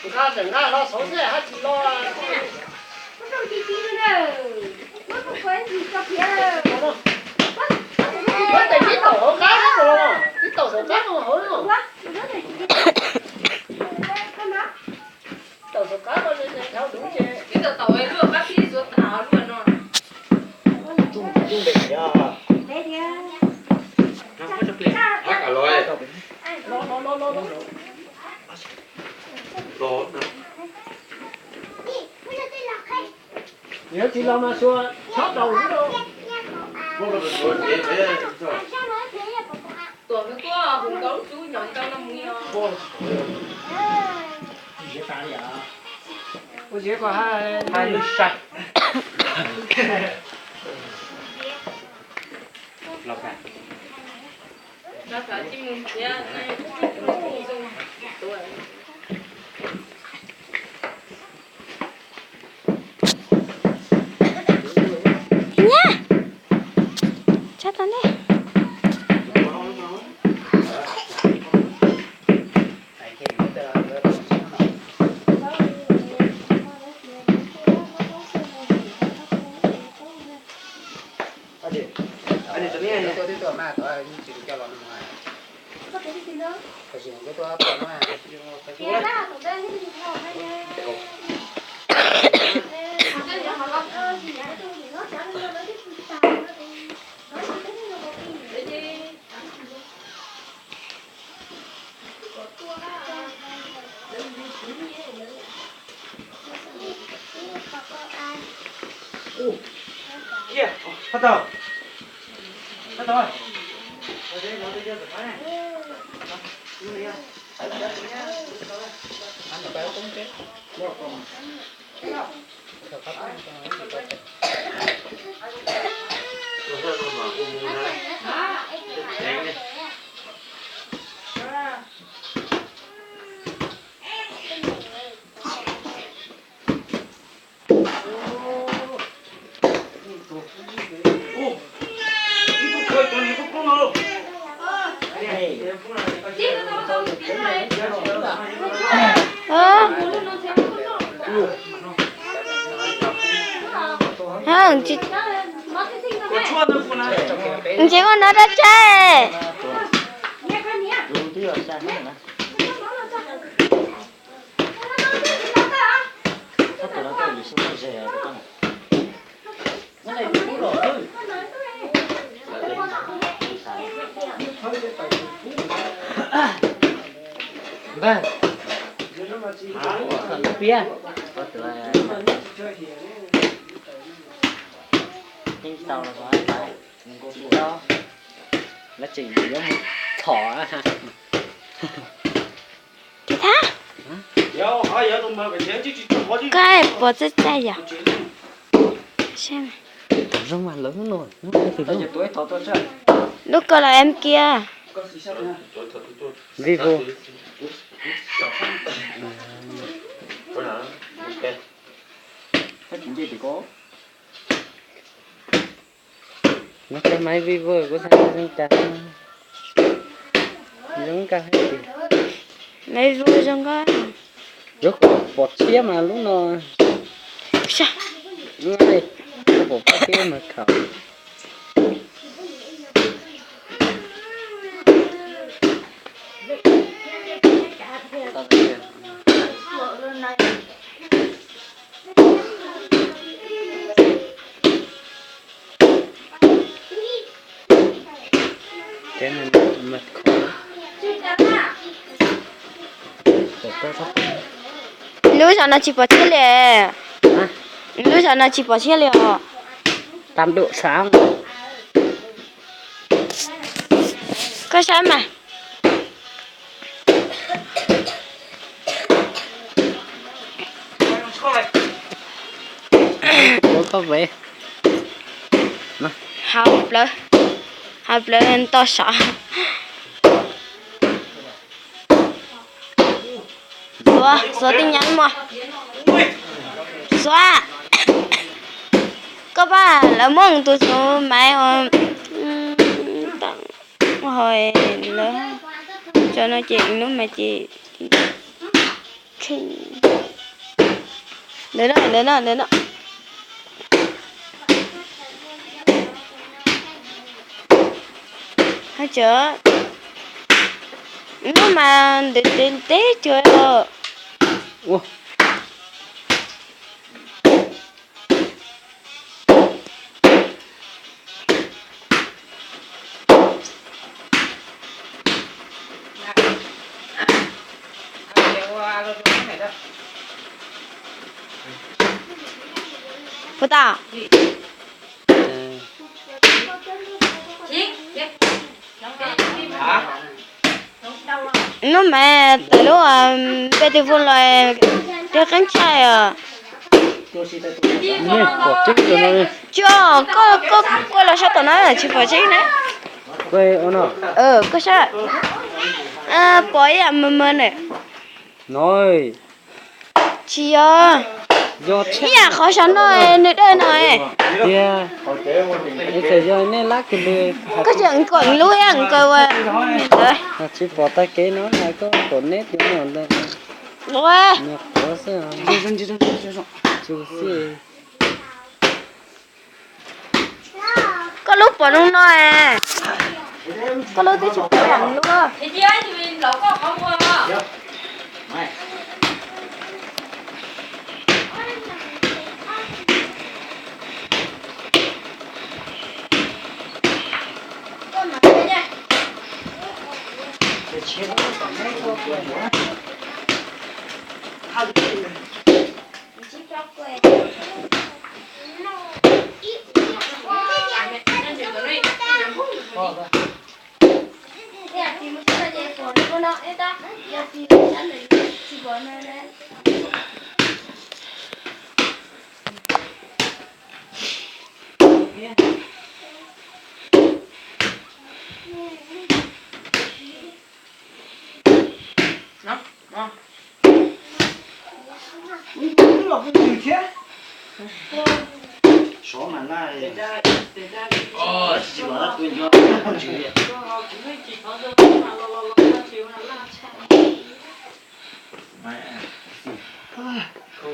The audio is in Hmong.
Nqa tseem nqa los saud xwb haj tsis los. Muab tes tib taum hauv qab, tib taum saum qab hauv. Taum saum qab, tib taum luaj qab pib xuav tas luaj no. Yuav tsis los mas xyuas tshab daus xwb. Tuam nws tuaj hu nkauj lub cub nyom nkauj no mus. Ua ziv kom hais lub sai. Nyab, tshab tau ne. Ntsis ua no rau tsaib. Npawg, piab, lawv tseem yuav mus thom. Ces thab, koj pom txaij txaij yom? Lub ko los em kiag. Vivo. Nov tej maiv Vivo kuv txhaj zoo cas, zoo nkauj hab tias. Maiv Vivo zoo nkauj. Yuav kom pom tshiab mas lub no. Koj pom pab tshiab mas khaum. Lub zos no tsis pom tshiab li. Lub zos no tsis pom tshiab li os. Tam dum sav. Koj saib mas. Hauv plawv, hauv plawv toj sav. Xuav, xuav tij nyab mog. Xuav, koj pab lawv muab tus xuav maiv, lawv Cov no ces ib hnub mas ces ntawd no, ntawd no, ntawd no. Cov hnub mas ntawd teb cuag os. Puas tas? Hnub mas tawm lub npe tis fo los, tig qeeb tshaj os. Tsis, koj, koj los sab tom no tsis pom tseeb na. Koj sab, pom ib yam mw mw na. Tsis yog, ib yam qhov saum no nws dawb no. Tiag, es txawm yog nej lab kws li. Koj tseem kom lub ib yam nkaus ua ntawd. Tsis pom tag kev no na, koj pom neb tias no ntag. Ua, nws qhuav xwb. Tsus xwb. Koj lub pom zoo no es, koj lub twb tsis pom zoo lub.